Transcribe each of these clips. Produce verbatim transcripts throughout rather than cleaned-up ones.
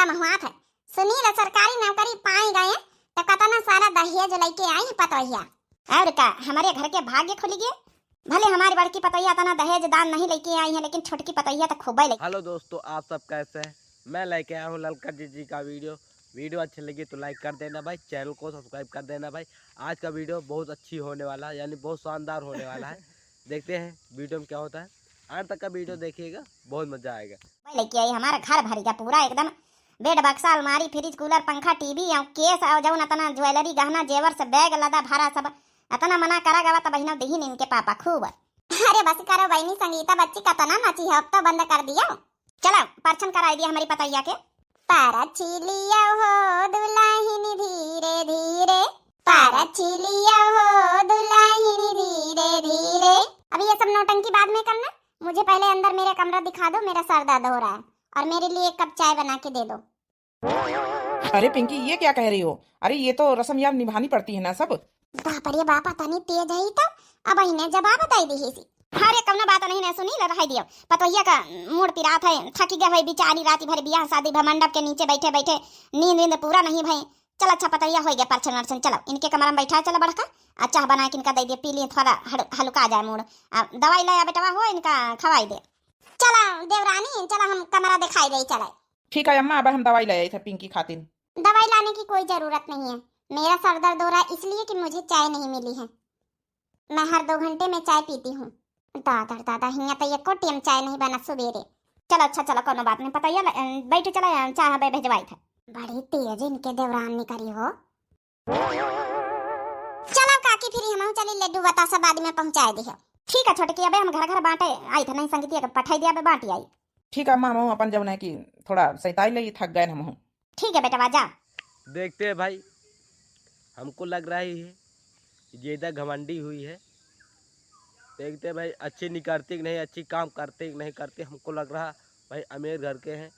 महुआत है। सुनी ला, सरकारी नौकरी पाई गए तो कतना सारा दहेज लेके आई है पतोहिया। और का, हमारे घर के भाग्य खुल गए। भले हमारी बड़की पतोहिया इतना दहेज दान नहीं लेके आई है, लेकिन छोटकी पतोहिया तो खूबे लेके। हेलो दोस्तों, आप सब कैसे हैं? मैं लेके आया हूँ ललका जीजी का वीडियो। वीडियो अच्छी लगी तो लाइक कर देना भाई, चैनल को सब्सक्राइब कर देना भाई। आज का वीडियो बहुत अच्छी होने वाला है, यानी बहुत शानदार होने वाला है। देखते हैं वीडियो में क्या होता है, अंत तक का वीडियो देखिएगा, बहुत मजा आएगा। भाई लेके आई, हमारा घर भर गया पूरा एकदम, बेड, बक्सा, अलमारी, फ्रिज, कूलर, पंखा, टीवी और केस और जौन अतना ज्वेलरी, गहना, जेवर से बैग लदा भरा सब। अतना मना करा गवा त बहिनौ दिहिन इनके पापा खूब। अरे बस करो बहिनी, संगीता बच्ची कतना नाची है, अब तो बंद कर दियो। चलो परछन कराई दिया हमारी पतैया के। परछी लियो हो दुलहिन धीरे धीरे, परछी लियो हो दुलहिन धीरे धीरे। अब ये सब नौटंकी बाद में करना, मुझे पहले अंदर मेरा कमरा दिखा दो, मेरा सर दर्द हो रहा है, और मेरे लिए एक कप चाय बना के दे दो। अरे पिंकी, ये क्या कह रही हो? अरे ये तो रस्म यार निभानी पड़ती है ना सब। बाप रे बाप, तनी तेज है तो, अब इन्हें जवाब दे दी ही सी। अरे कौनो बात नहीं ना, सुनी ले, रह दियो। पतोहिया का मूड पिरात है, थकी गए भाई बेचारी, रात भर बियाह शादी भा मंडप के नीचे बैठे बैठे, नींद वींद पूरा नहीं भाई। चल अच्छा पतोहिया हो गया परछन वरछन, चलो इनके कमरा में बैठा, चलो बढ़ का, आ चाह बना के इनका दे दिए, पी लिए, थोड़ा हड़-, हल्का आ जाए मूड। आ दवाई लाया बेटवा हो, इनका खवाई दे। चलो देवरानी, चलो हम कमरा दिखाई दे, चले। ठीक है अम्मा, अब हम दवाई ले आई थे पिंकी खातिर। दवाई लाने की कोई जरूरत नहीं है, मेरा सर दर्द हो रहा है इसलिए कि मुझे चाय नहीं मिली है। मैं हर दो घंटे में चाय पीती हूँ। दादर दादा, हियाँ तो एको टेम चाय नहीं बना सुबेरे। चलो अच्छा, चलो कौनो बात नहीं, पतैया ल-, बैठे चला, चाह बे भेजवाई था। बड़ी तेज इनके देवरानी करी हो। चलो काकी, फिर हम चली लड्डू बतासा बाद में पहुँचाए दिहे। ठीक है छोटकी, अबे हम घर घर बांटे आई था, नहीं संगीतिया के पठाई दिया, अबे बांटी आई। ठीक है अम्मा, हम अपन जौन है कि थोड़ा सैताई ले, थक गए हम। ठीक है बेटवा, जा। देखते हैं भाई, हमको लग रहा है ये ज्यादा घमंडी हुई है। देखते हैं भाई, अच्छी निकलती कि नहीं, अच्छी काम करते कि नहीं करते। हमको लग रहा भाई अमीर घर के हैं,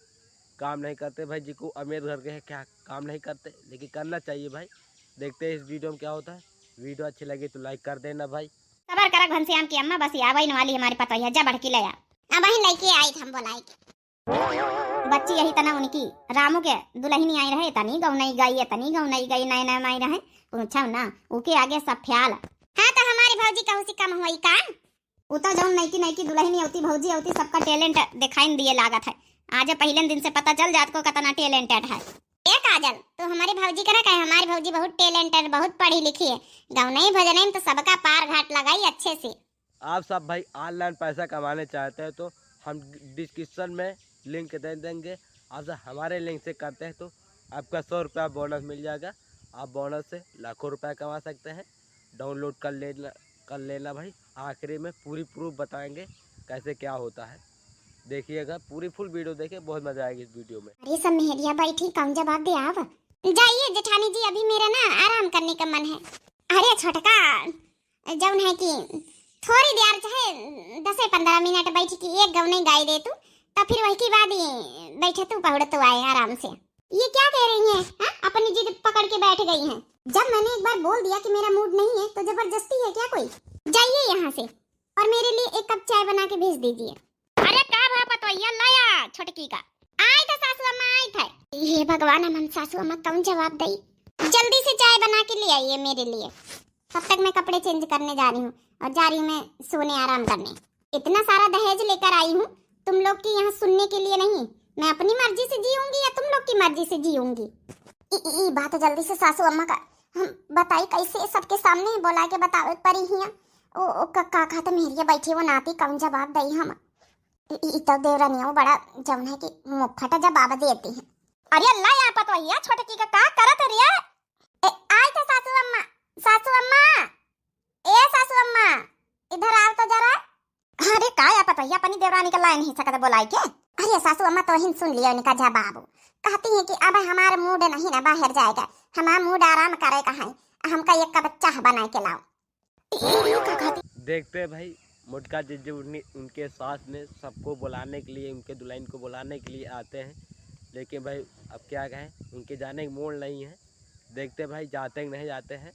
काम नहीं करते भाई। जी को अमीर घर के हैं, क्या काम नहीं करते, लेकिन करना चाहिए भाई। देखते हैं इस वीडियो में क्या होता है। वीडियो अच्छी लगी तो लाइक कर देना भाई। सबर करा घनश्याम की अम्मा, बस आवै न वाली हमारी पतोहिया, जा बढ़ के ले आ। अब वहीं लेके आई हम बोलाई के। बच्ची यही तना उनकी, रामू के दुलहिनी आई रहे, तनी गौनई गई, तनी गौनई गई, नए नए माई रहे, पूछो ना, उके आगे सब ख्याल। हाँ, तो हमारी भौजी कहूँ से कम हुई का? उ तो जौन नईकी नईकी दुलहिनी अउती, भौजी अउती, सबका talent देखाइन दिए लागत है। आज पहिले दिन से पता चल जात को कितना talented है। ए काजल, तू हमारी भौजी का ना कहे, हमारी भौजी बहुत talented, बहुत पढ़ी लिखी है। गौनई भजनई में तो सबका पार घाट लगाई अच्छे से। आप सब भाई online पैसा कमाने चाहते हैं तो हम description में link दे देंगे। आप सब हमारे link से करते हैं तो आपका सौ रुपया bonus मिल जाएगा। आप bonus से लाखों रुपया कमा सकते हैं। Download कर लेना, कर लेना भाई। आखिरी में पूरी proof बताएंगे कैसे क्या होता है। देखिएगा पूरी full video देखिए, बहुत मजा आएगी इस वीडियो में। अरे सब मेहरिया बैठी, कौन जवाब दे आव? जाइए जेठानी जी, अभी मेरा ना आराम करने का मन है। अरे छोटका, जौन है कि थोड़ी देर चाहे दसे पन्द्रह मिनट बैठ के एक गौनई गाई दे तू, तो फिर वही के बाद ही बैठे तू पहुड़ तू आए आराम से। ये क्या कह रही हैं, हाँ? अपनी जिद पकड़ के बैठ गई हैं। जब मैंने एक बार बोल दिया कि मेरा mood नहीं है, तो जबरदस्ती है क्या कोई? जाइए यहाँ से और मेरे लिए एक कप चाय बना के भेज दीजिए। अरे का भा पतोहिया, लाया छोटकी का। आई था सासू अम्मा, आई था। हे भगवान, हम, हम सासू अम्मा कौन जवाब दई? जल्दी से चाय बना के ले आइए मेरे लिए। तब तक मैं कपड़े change करने जा रही हूँ और जा रही हूँ मैं सोने, आराम करने। इतना सारा दहेज लेकर आई हूँ तुम लोग के यहाँ सुनने के लिए नहीं। मैं अपनी मर्जी से जीऊँगी या तुम लोग की मर्जी से जीऊँगी? ई, ई, ई बात जल्दी से सासू अम्मा का हम बताई कैसे, सबके सामने बोला के बतावे परी हिया। ओ, ओ, का, का, का तो मेहरिया बैठी वो नाती कौन जवाब दई हम। ई, ई, ई तो देवरानिया वो बड़ा जौन है कि मुफ्फट जवाब देती है। अरे अल्लाह, यहाँ पतोहिया छोटकी का, का करत है रे? ए, आई थे सासू अम्मा, सासू अम्मा, ए सासू अम्मा, इधर आओ तो जरा। अरे का या पतोहिया अपनी देवरानी का लाइन ही सकत बोलाई के? अरे सासू अम्मा तो हिन सुन लिया इनका जवाब। कहती हैं कि अब हमारा mood नहीं ना बाहर जाएगा, हमारा mood आराम करे का है, हमका एक कप चाह बना के लाओ। ई, ई का कहती? देखते हैं भाई, मोटका जीजी उन्हीं, उनके सास ने सबको बुलाने के लिए, उनके दुल्हन को बुलाने के लिए आते हैं, लेकिन भाई अब क्या कहें, उनके जाने का mood नहीं है। देखते हैं भाई जाते हैं कि नहीं जाते हैं।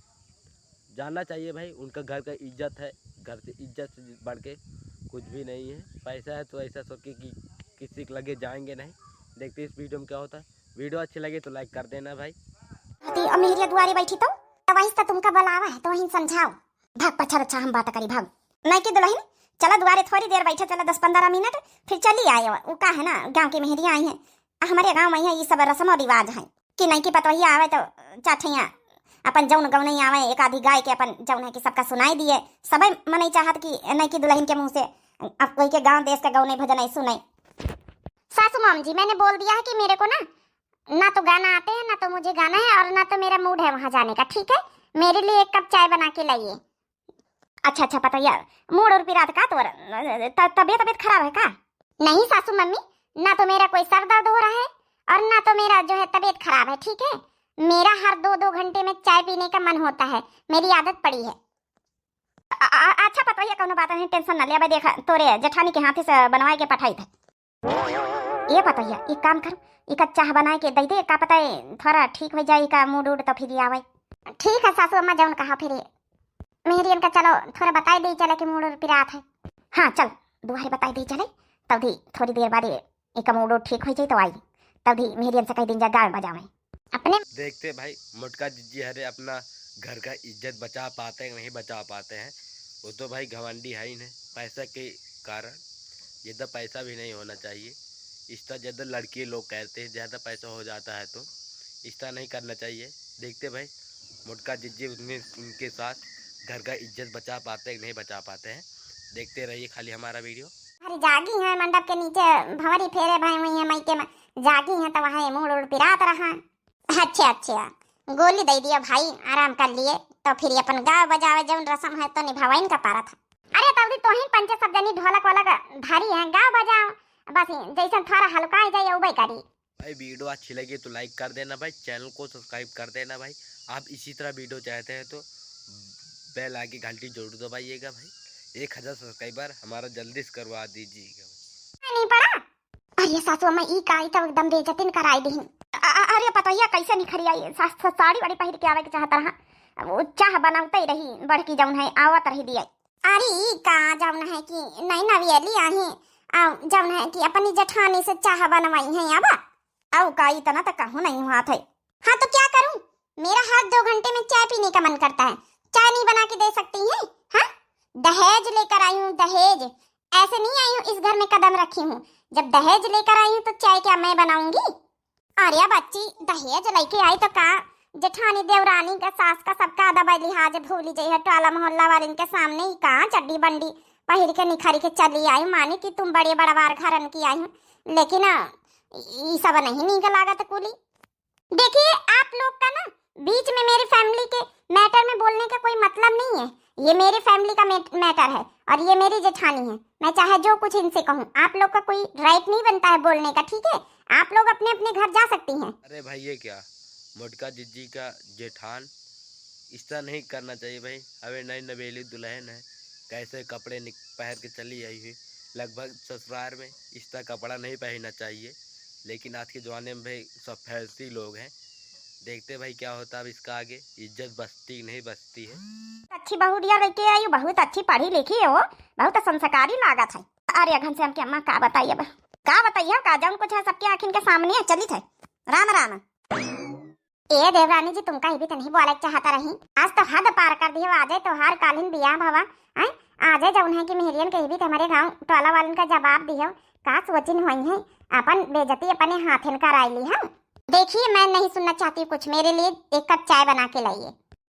जाना चाहिए भाई, उनका घर का इज्जत है, घर से इज्जत से बढ़ के कुछ भी नहीं है। पैसा है तो ऐसा सोच के कि किसी के लगे जाएंगे नहीं। देखते हैं इस वीडियो में क्या होता है। वीडियो अच्छी लगी तो लाइक कर देना भाई। ती अमीरिया दुआरे बैठी तो, तो वहीं से तुमका बुलावा है, तो वहीं समझाओ। भाग पछा रच्छा हम बात करी, भाग। नहीं की दुल्हन, चला दुआरे थोड़ी देर बैठा, चला दस पन्द्रह मिनट, फिर चली आए। वो का है ना, गाँव की मेहरिया आई हैं, हमारे गाँव में यहाँ ये सब रस्मो रिवाज है कि नहीं की पतोहिया आवे तो चार ठैया अपन जौन गौनई आवे, एक आधी गाय के अपन जौन है कि सबका सुनाई दिए। सबे मनई चाहत कि नहीं की दुल्हन के मुँह से अब कोई के गाँव देश का गौनई भजन सुने। सासू माम जी, मैंने बोल दिया है कि मेरे को ना, ना तो गाना आते हैं, ना तो मुझे गाना है और ना तो मेरा मूड है वहाँ जाने का, ठीक है? मेरे लिए एक कप चाय बना के लाइए। अच्छा अच्छा पतोहिया, मूड और पिरात का तोर त-, तबीयत तबीयत खराब है का? नहीं सासू मम्मी, ना तो मेरा कोई सर दर्द हो रहा है और ना तो मेरा जो है तबीयत खराब है, ठीक है? मेरा हर दो दो घंटे में चाय पीने का मन होता है, मेरी आदत पड़ी है। अ-, अ-, अच्छा पतोहिया, कौनो बात नहीं, टेंशन ना ले, अब देखा तोरे जेठानी के हाथे से बनवाए के पठाई थे। ये पतोहिया, एक काम कर, इका चाह बनाए के दे दे, का पता है थोड़ा ठीक हो जाए, इका मूड उड तो फिर आवे। ठीक है सासू अम्मा, जौन कहा फिर मेहरियन का चलो थोड़ा बताए दे चले कि मूड उड पिरात है। हाँ चल, दुआरे बताए दे चले, तब भी थोड़ी देर बाद इका मूड उड ठीक हो जाए तो आई, तब भी मेहरियन से कह दिन जा गावे बजावे। अपने देखते भाई, मोटका जिज्जी हरे अपना घर का इज्जत बचा पाते हैं कि नहीं बचा पाते हैं, वो तो भाई घमंडी है ही नहीं। पैसा के कारण, ज़्यादा पैसा भी नहीं होना चाहिए, इस तरह ज़्यादा लड़की लोग कहते हैं, ज़्यादा पैसा हो जाता है तो इस तरह नहीं करना चाहिए। देखते भाई, मोटका जिज्जी उतने उनके साथ घर का इज्जत बचा पाते हैं कि नहीं बचा पाते हैं, देखते रहिए खाली हमारा वीडियो। अरे जागी हैं मंडप के नीचे, भंवरी फेरे भए हुई हैं मई के म-, जागी हैं तो वहाँ मूड उड़ पिरात रहा। अच्छा अच्छा, गोली दे दिया भाई, आराम कर लिए, तो फिर अपन गावे बजावे जौन रस्म है तो निभावा इनका पारा था। अरे तौदी तोहिन पंचे सब जनी ढोलक वोलक धारी हैं, गाओ बजाओ, बस जैसन थोड़ा हल्का ही जाए उबे करी। भाई वीडियो अच्छी लगी तो लाइक कर देना भाई, चैनल को सब्सक्राइब कर देना भाई। आप इसी तरह वीडियो चाहते हैं तो बेल आइकन घंटी जरूर दबाइएगा भाई। एक हज़ार सब्सक्राइबर हमारा जल्दी से करवा दीजिएगा भाई। नहीं पड़ा। अरे सासू अम्मा, ई का, ई तो एकदम बेइज्जती न कराई दिहिन। अ-, अ-, अरे पतोहिया कैसे निखरी आई? सा-, सा-, साड़ी वाड़ी पहिर के आवे के चाहत रहा, वो चाह बनावते ही रही, बड़की जौन है आवत रही दिया। अरे ई का, जौन है कि नई नवेली आई, आ, जौन है कि अपनी जेठानी से चाह बनवाई है अब। अउ का, इतना तो कहूँ नहीं हुआ था। हाँ तो क्या करूँ, मेरा हर दो घंटे में चाय पीने का मन करता है, चाय नहीं बना के दे सकती हैं? हाँ, दहेज लेकर आई हूँ, दहेज। ऐसे नहीं आई हूँ, इस घर में कदम रखी हूँ। जब दहेज लेकर आई हूँ तो चाय क्या मैं बनाऊंगी? अरे बच्ची, दहेज लेके आई तो का, जेठानी देवरानी का, सास का, सबका अदब लिहाज भूली जइहे, टोला मोहल्ला वालिन के सामने ही का चड्डी बंडी पहिर के निखरी के चली आई, मानी कि तुम बड़े बड़वार घरन की आई हूँ, लेकिन अ, ई सब नहीं नीक लागत कुली। देखिए, आप लोग का ना बीच में मेरी फैमिली के मैटर में बोलने का कोई मतलब नहीं है। ये मेरी फैमिली का मैट-, मैटर है और ये मेरी जेठानी है। मैं चाहे जो कुछ इनसे कहूँ, आप लोग का कोई राइट नहीं बनता है बोलने का, ठीक है? आप लोग अपने अपने घर जा सकती हैं। अरे भाई, ये क्या, मोटका जिज्जी का जेठान, इस तरह नहीं करना चाहिए भाई। अबे नई नवेली दुल्हन है, कैसे कपड़े निक-, पहन के चली आई हुई। लगभग ससुराल में इस तरह कपड़ा नहीं पहनना चाहिए, लेकिन आज के ज़माने में भाई सब फैंसी लोग हैं। देखते भाई क्या होता है अब इसका आगे, इज्जत बचती कि नहीं बचती है। अच्छी बहू दिया लेके आई, बहुत अच्छी पढ़ी लिखी है वो, बहुत संस्कारी लागत है। अरे घनश्याम की अम्मा का बताइए अब, का बताइए, का जौन कुछ है सबके आँखिन के सामने है, चलित है। राम राम। ए देवरानी जी, तुमका ही भी तो नहीं बोले के चाहता रही, आज तो हद पार कर दियो। आजे तोहार कालिन बियाह भवा, हैं? आजे जौन है कि मेहरियन कही भी तो हमारे गाँव टोला वालन का जवाब दियो, का सोचिन हुई है, अपन बेइज्जती अपने हाथन कराई ली हम। देखिए, मैं नहीं सुनना चाहती कुछ, मेरे लिए एक कप चाय बना के लाइए।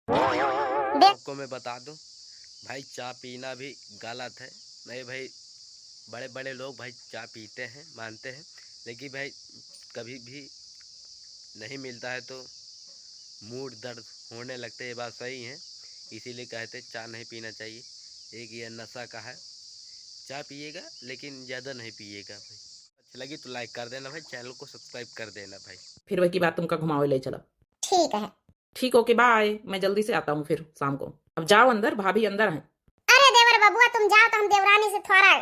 देख आपको मैं बता दूं भाई, चाय पीना भी गलत है। नहीं भाई, बड़े बड़े लोग भाई चाय पीते हैं, मानते हैं, लेकिन भाई कभी भी नहीं मिलता है तो मूड दर्द होने लगते हैं, ये बात सही है, इसीलिए कहते हैं चाय नहीं पीना चाहिए। एक ये नशा का है, चाय पिएगा लेकिन ज़्यादा नहीं पिएगा भाई। अच्छी लगी तो लाइक कर देना भाई, चैनल को सब्सक्राइब कर देना भाई। फिर वही की बात तुमका घुमावे ले चला। ठीक है। ठीक, ओके, बाय। मैं जल्दी से आता हूँ फिर शाम को। अब जाओ अंदर, भाभी अंदर हैं। अरे देवर बबुआ, तुम जाओ तो हम देवरानी से थोड़ा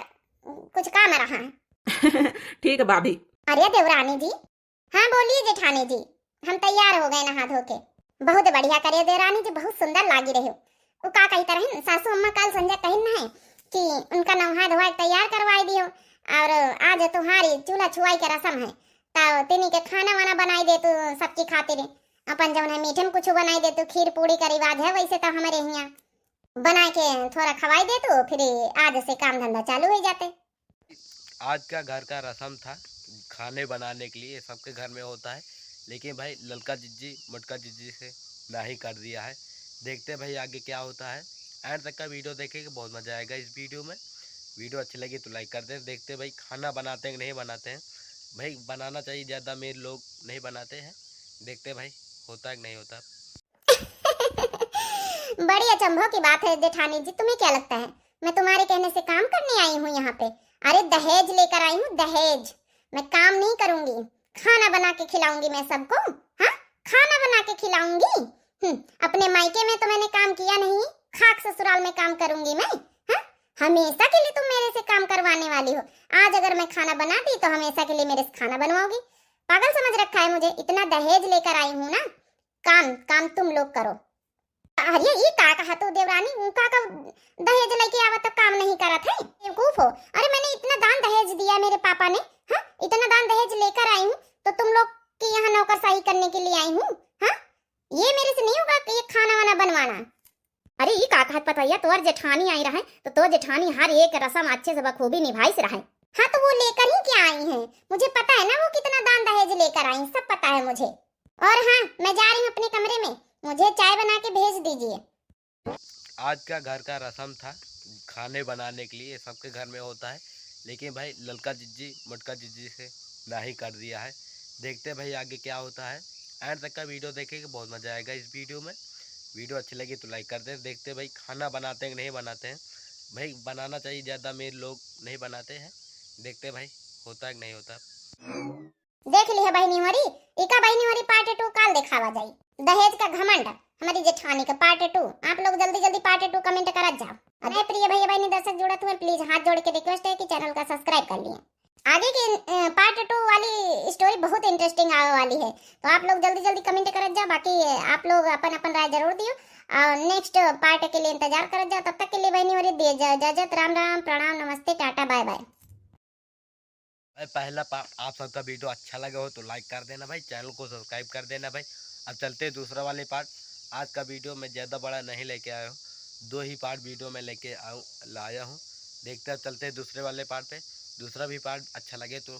कुछ काम रहा है। ठीक है भाभी। अरे देवरानी जी। हाँ बोलिए जेठानी जी, हम तैयार हो गए नहा धो के। बहुत बढ़िया करे देवरानी जी, बहुत सुंदर लागी रहे हो। वो का कही तरह सासू अम्मा काल संजय कहिन है कि उनका नहा धोआ के तैयार करवाई दियो और आज तुम्हारी चूल्हा छुआई के रस्म है, तो तिनी के खाना वाना बनाई देतू सबकी खातिर। अपन जौन है मीठे में कुछ बनाई देतू, खीर पूड़ी का रिवाज है वैसे तो हमरे हियाँ। बनाए के थोड़ा खवाई देतू, फिर आज से काम धंधा चालू हो जाते। आज का घर का रस्म था खाने बनाने के लिए, सबके घर में होता है, लेकिन भाई ललका जिज्जी मोटका जिज्जी से नाहीं कर दिया है। देखते हैं भाई आगे क्या होता है। एंड तक का वीडियो देखेंगे, बहुत मज़ा आएगा इस वीडियो में। वीडियो अच्छी लगी तो लाइक कर दें। देखते हैं भाई खाना बनाते हैं कि नहीं बनाते हैं। भाई बनाना चाहिए, ज़्यादा अमीर लोग नहीं बनाते हैं। देखते हैं भाई होता है कि नहीं होता। बड़ी अचंभव की बात है जेठानी जी, तुम्हें क्या लगता है मैं तुम्हारे कहने से काम करने आई हूँ यहाँ पे? अरे दहेज लेकर आई हूँ, दहेज। मैं काम नहीं करूंगी, खाना बना के खिलाऊंगी मैं सबको। हाँ, खाना बना के खिलाऊंगी। हम्म, अपने मायके में तो मैंने काम किया नहीं, खाक ससुराल में काम करूंगी मैं। हाँ, हमेशा के लिए तुम मेरे से काम करवाने वाली हो। आज अगर मैं खाना बना दी तो हमेशा के लिए मेरे से खाना बनवाओगी। पागल समझ रखा है मुझे, इतना दहेज लेकर आई हूँ ना। काम काम तुम लोग करो। अरे ई का कहा तू देवरानी, ऊ का का दहेज लेके आवत तो काम नहीं करत है, बेवकूफ हो। अरे मैंने इतना दान दहेज दिया मेरे पापा ने, हाँ, इतना दान दहेज लेकर आई हूँ तो तुम लोग के यहाँ नौकरशाही करने के लिए आई हूँ? हाँ, ये मेरे से नहीं होगा कि ये खाना वाना बनवाना। अरे ई का कहत पतोहिया, तोर जेठानी आई रहे तो तोर जेठानी हर एक रस्म अच्छे से बखूबी निभाइस रहे। हाँ तो वो लेकर ही क्या आई हैं? मुझे पता है ना वो कितना दान दहेज लेकर आई, सब पता है मुझे। और हाँ, मैं जा रही हूँ अपने कमरे में, मुझे चाय बना के भेज दीजिए। आज का घर का रस्म था खाने बनाने के लिए, सबके घर में होता है, लेकिन भाई ललका जिज्जी मोटका जिज्जी से नाहीं कर दिया है। देखते हैं भाई आगे क्या होता है। एंड तक का वीडियो देखेंगे, बहुत मज़ा आएगा इस वीडियो में। वीडियो अच्छी लगी तो लाइक कर दें। देखते हैं भाई खाना बनाते हैं कि नहीं बनाते हैं। भाई बनाना चाहिए, ज़्यादा अमीर लोग नहीं बनाते हैं। देखते हैं भाई होता है कि नहीं होता। देख लिहे बहिनी होरी, इका बहिनी होरी पार्ट टू काल देखावा जाई। दहेज का घमंड, हमारी जेठानी का पार्ट टू। आप लोग जल्दी जल्दी पार्ट टू कमेंट करत जाओ। अरे प्रिय भैया बहिनी दर्शक जुड़त हुए, प्लीज हाथ जोड़ के रिक्वेस्ट है कि चैनल का सब्सक्राइब कर लिए। आगे की, अ, पार्ट टू वाली स्टोरी बहुत इंटरेस्टिंग आवे वाली है, तो आप लोग जल्दी जल्दी कमेंट करत जाओ। बाकी आप लोग अपन अपन राय जरूर दियो और नेक्स्ट पार्ट के लिए इंतजार करत जाओ। तब तक के लिए बहिनी होरी दिए जय जय जय, राम राम, प्रणाम, नमस्ते, टाटा, बाय बाय। भाई पहला पार्ट आप सबका वीडियो अच्छा लगा हो तो लाइक कर देना भाई, चैनल को सब्सक्राइब कर देना भाई। अब चलते हैं दूसरा वाले पार्ट। आज का वीडियो मैं ज़्यादा बड़ा नहीं लेके आया हूँ, दो ही पार्ट वीडियो में लेके आऊँ लाया हूँ। देखते हैं, अब चलते हैं दूसरे वाले पार्ट पे। दूसरा भी पार्ट अच्छा लगे तो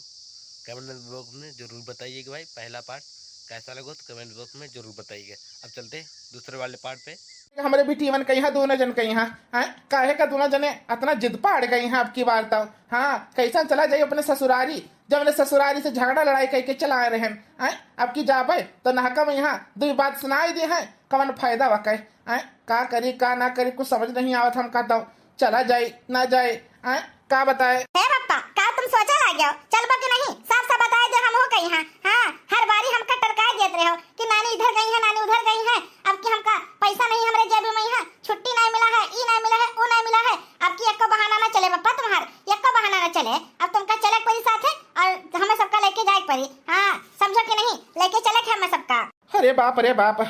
कमेंट बॉक्स में ज़रूर बताइएगा भाई। पहला पार्ट कैसा लगा तो कमेंट बॉक्स में ज़रूर बताइएगा। अब चलते हैं दूसरे वाले पार्ट पे। हमरे बिटियवन कइहाँ, दोनों जन कइहाँ, हैं? काहे का दोनों जने अतना जिद पाड़ गई हैं अब की बार तब? हाँ, कैसन चला जाई अपने ससुरारी, जब अपने ससुरारी से झगड़ा लड़ाई कइके चलाए रहेन, हैं? अब की जाबे तो नहका में यहाँ दुई बात सुनाई दे हैं, कवन फायदा बा कहे, हैं? का करी का ना करी कुछ समझ नहीं आवत हमका तब। चला जाई, ना जाई, आय, का बताए? हे पप्पा, का तुम सोचे लाग गयो? चलबो कि नहीं? साफ साफ बताए दे, हम हो गई हैं। हाँ, हर बारी हमका टरकाए देत रहे हो कि नानी इधर गई है, नानी उधर गई है। अब की हमका पैसा नहीं हमरे जेब में है, छुट्टी नहीं मिला है, ई नहीं मिला है, ऊ नहीं मिला है। अब की एको बहाना ना चले पप्पा तुम्हार, एको बहाना ना चले। अब तुमका चले के परी साथे और हमें सबका लेके जाए के परी। हाँ, समझो कि नहीं? लेके चले के हमें सबका। अरे बाप रे बाप,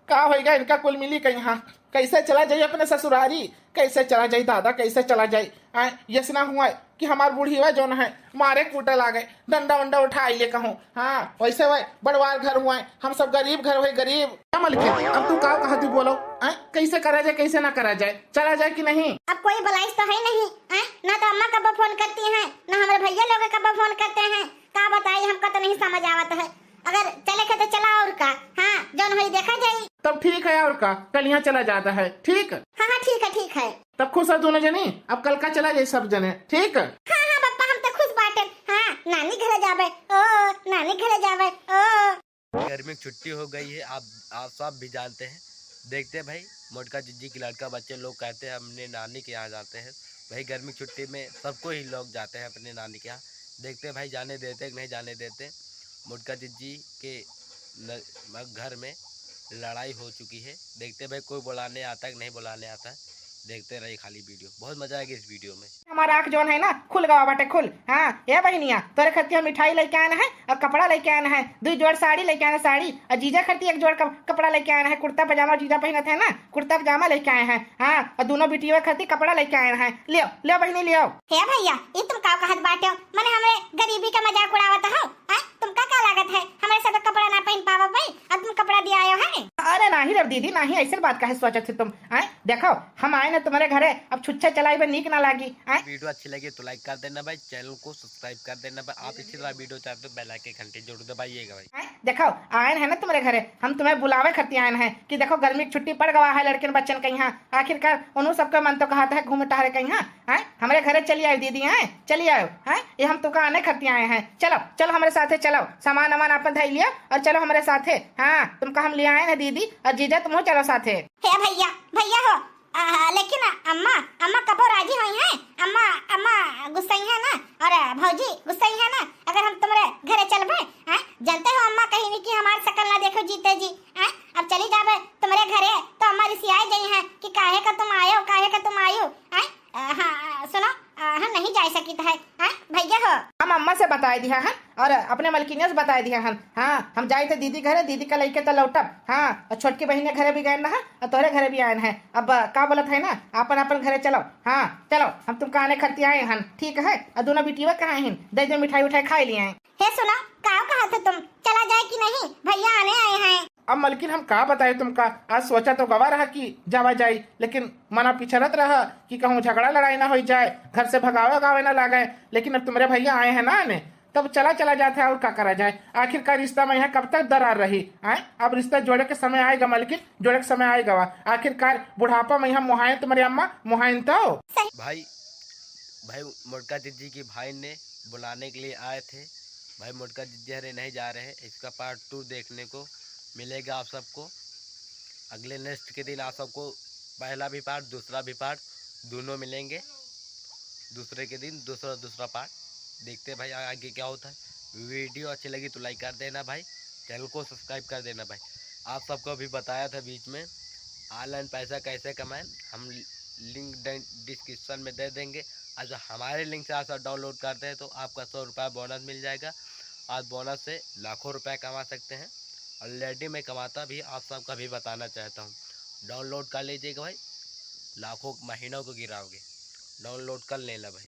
का होइगा इनका कुल मिली कइहाँ? कैसे चला जाई अपने ससुरारी? कैसे चला जाई दादा, कैसे चला जाई? आय, यस ना हुआ कि हमार बूढ़ी हुआ जौन है, मारे कूटे लागे, डंडा वंडा उठाई ले कहूँ। हाँ, वैसे वह बड़वार घर हुआ है, हम सब गरीब घर हुए, गरीब। क्या मलकिन, अब तू का कहती बोलो? आय, कैसे करा जाए, कैसे ना करा जाए, चला जाए कि नहीं? अब कोई बुलाइस तो है नहीं, आय, ना तो अम्मा कब फोन करती हैं, ना हमारे भैया लोग कब फोन करते हैं। का बताई, हमका तो नहीं समझ आवत है। अगर चले के तो चला, और का। हाँ, जौन होई देखा जाई। तब ठीक है, और का, कल यहाँ चला जाता है, ठीक? हाँ, हाँ, ठीक है, ठीक है। तब खुश है दोनों जनी, अब कल का चला जाए सब जने, ठीक? हाँ, हाँ, पप्पा, हम तो खुश बाटे। हाँ, नानी घरे जाबे, ओ, नानी घरे जाबे, ओ। गर्मी की छुट्टी हो गई है, आप, आप सब भी जानते हैं। देखते हैं भाई, मोटका जिज्जी की लड़का बच्चे लोग कहते हैं, "अपने नानी के यहाँ जाते हैं।" भाई, गर्मी की छुट्टी में सबको ही लोग जाते हैं अपने नानी के यहाँ। देखते हैं भाई, जाने देते कि नहीं जाने देते। मोटका जिज्जी के न-, म-, घर में लड़ाई हो चुकी है। देखते हैं भाई, कोई बुलाने आता है कि नहीं बुलाने आता है। देखते रहिए खाली वीडियो, बहुत मज़ा आएगा इस वीडियो में। हमार आँख जौन है ना, खुल गवा बाटे, खुल। हाँ, ए बहिनिया, तोरे खरती हम मिठाई लेके आए हैं और कपड़ा लेके आए हैं, दुई जोड़ साड़ी लेके आए हैं, साड़ी, और जीजा खरती एक जोड़ कप-, कपड़ा लेके आए हैं, कुर्ता पजामा जीजा पहिनत है ना, कुर्ता पजामा लेके आए हैं। हाँ, और दोनों बिटिया खरती कपड़ा लेके आए हैं। लियो, लियो बहिनी, लियो। हे भैया, ई तुम का कहत बाटे हो? मने हमरे गरीबी का मजाक उड़ावत हो? हैं? तुमका का दीदी, नाही ऐसे बात काहे सोचत है तुम? आए, देखो, हम आए ना तुम्हारे घरे, अब छुच्छे चलाई बे नीक ना लागी। आए, वीडियो अच्छी लगी तो लाइक कर देना भाई, चैनल को सब्सक्राइब कर देना भाई। आप इसी तरह वीडियो चाहते हो, बेल आइकन घंटी जरूर दबाइएगा भाई। आए, देखो, आए हैं ना तुम्हारे घरे, हम तुम्हें बुलावे खातिर आए हैं कि देखो, गर्मी की छुट्टी पड़ गवा है लड़किन बच्चन के यहाँ। आखिरकार उन्हों सबके मन तो कहत है घूमे टहरे के यहाँ। हैं? हमरे घरे चली आयो दीदी, हैं? चली आयो, हैं? ये हम तुमका आने खातिर आए हैं। चलो, चलो हमरे साथे चलो, सामान वामान आपन धई लिया और चलो हमरे साथे। हाँ, तुमका हम ले आए हैं दीदी और जीजा, तुमहू चलो साथे। हे भैया, भैया हो, आ, लेकिन अम्मा, अम्मा कबो राजी होइहैं? अम्मा, अम्मा गुस्सइहैं ना, और भौजी गुस्सइहैं ना, अगर हम तुम्हरे घरे चलबे, हैं? जानते हो अम्मा कहिन कि हमार सकल ना देखो जीते जी, हैं? अब चली जाबे तुम्हरे घरे तो अम्मा रिसियाए जइहैं कि काहे का तुम आयो, काहे का तुम आयो, हैं? अ, हाँ, सुनो, अ, हम नहीं जाए सकित है, हैं, भैया हो। हम अम्मा से बताए दिया हन और अपने मलकिनिया से बताए दिया हन। हाँ, हम जाए थे दीदी घरे, दीदी का लइके तो लौटब। हाँ, और छोटकी बहिन के घरे भी गए ना, और तोहरे घरे भी आए हैं। अब, अ, का बोलत है ना, आपन आपन घरे चलो। हाँ, चलो, हम तुमका आने खातिर आए हन, ठीक है? और दोनों बिटिया कहाँ हैं? दे दे मिठाई उठाई खाए लिए हैं। हे सुनो, का कहत हो तुम, चला जाए कि नहीं? भैया आने आए हैं। अब मलकिन हम का बताए तुमका, आज सोचा तो गवा रहा कि जावा जाई, लेकिन मना पिछड़त रहा कि कहूँ झगड़ा लड़ाई ना हो जाए, घर से भगावे उगावे ना लागे। लेकिन अब तुम्हरे भैया आए हैं ना आने, तब चला चला जात है, और का करा जाए? आखिरकार रिश्ता में यहाँ कब तक दरार रही? आए, अब रिश्ता जोड़े के समय आएगा मलकिन, जोड़े के समय आएगा। आखिरकार बुढ़ापा में यहाँ मुहायन तुम्हरे अम्मा, मुहायन तो। भाई, भाई मोटका दीदी के भाई ने बुलाने के लिए आए थे। भाई मोटका दीदी हरे नहीं जा रहे हैं, इसका पार्ट टू देखने को मिलेगा आप सबको। अगले नेक्स्ट के दिन आप सबको पहला भी पार्ट, दूसरा भी पार्ट, दोनों मिलेंगे। दूसरे के दिन दूसरा, दूसरा पार्ट देखते हैं भाई, आ-, आगे क्या होता है। वीडियो अच्छी लगी तो लाइक कर देना भाई, चैनल को सब्सक्राइब कर देना भाई। आप सबको भी बताया था बीच में, ऑनलाइन पैसा कैसे कमाएं, हम लिंक डि-, डिस्क्रिप्शन में दे देंगे। और जो हमारे लिंक से आप सब डाउनलोड करते हैं तो आपका सौ रुपया बोनस मिल जाएगा। आज बोनस से लाखों रुपया कमा सकते हैं। ऑलरेडी मैं कमाता भी, आप सबका भी बताना चाहता हूँ। डाउनलोड कर लीजिएगा भाई, लाखों महीनों को गिराओगे। डाउनलोड कर लेना भाई।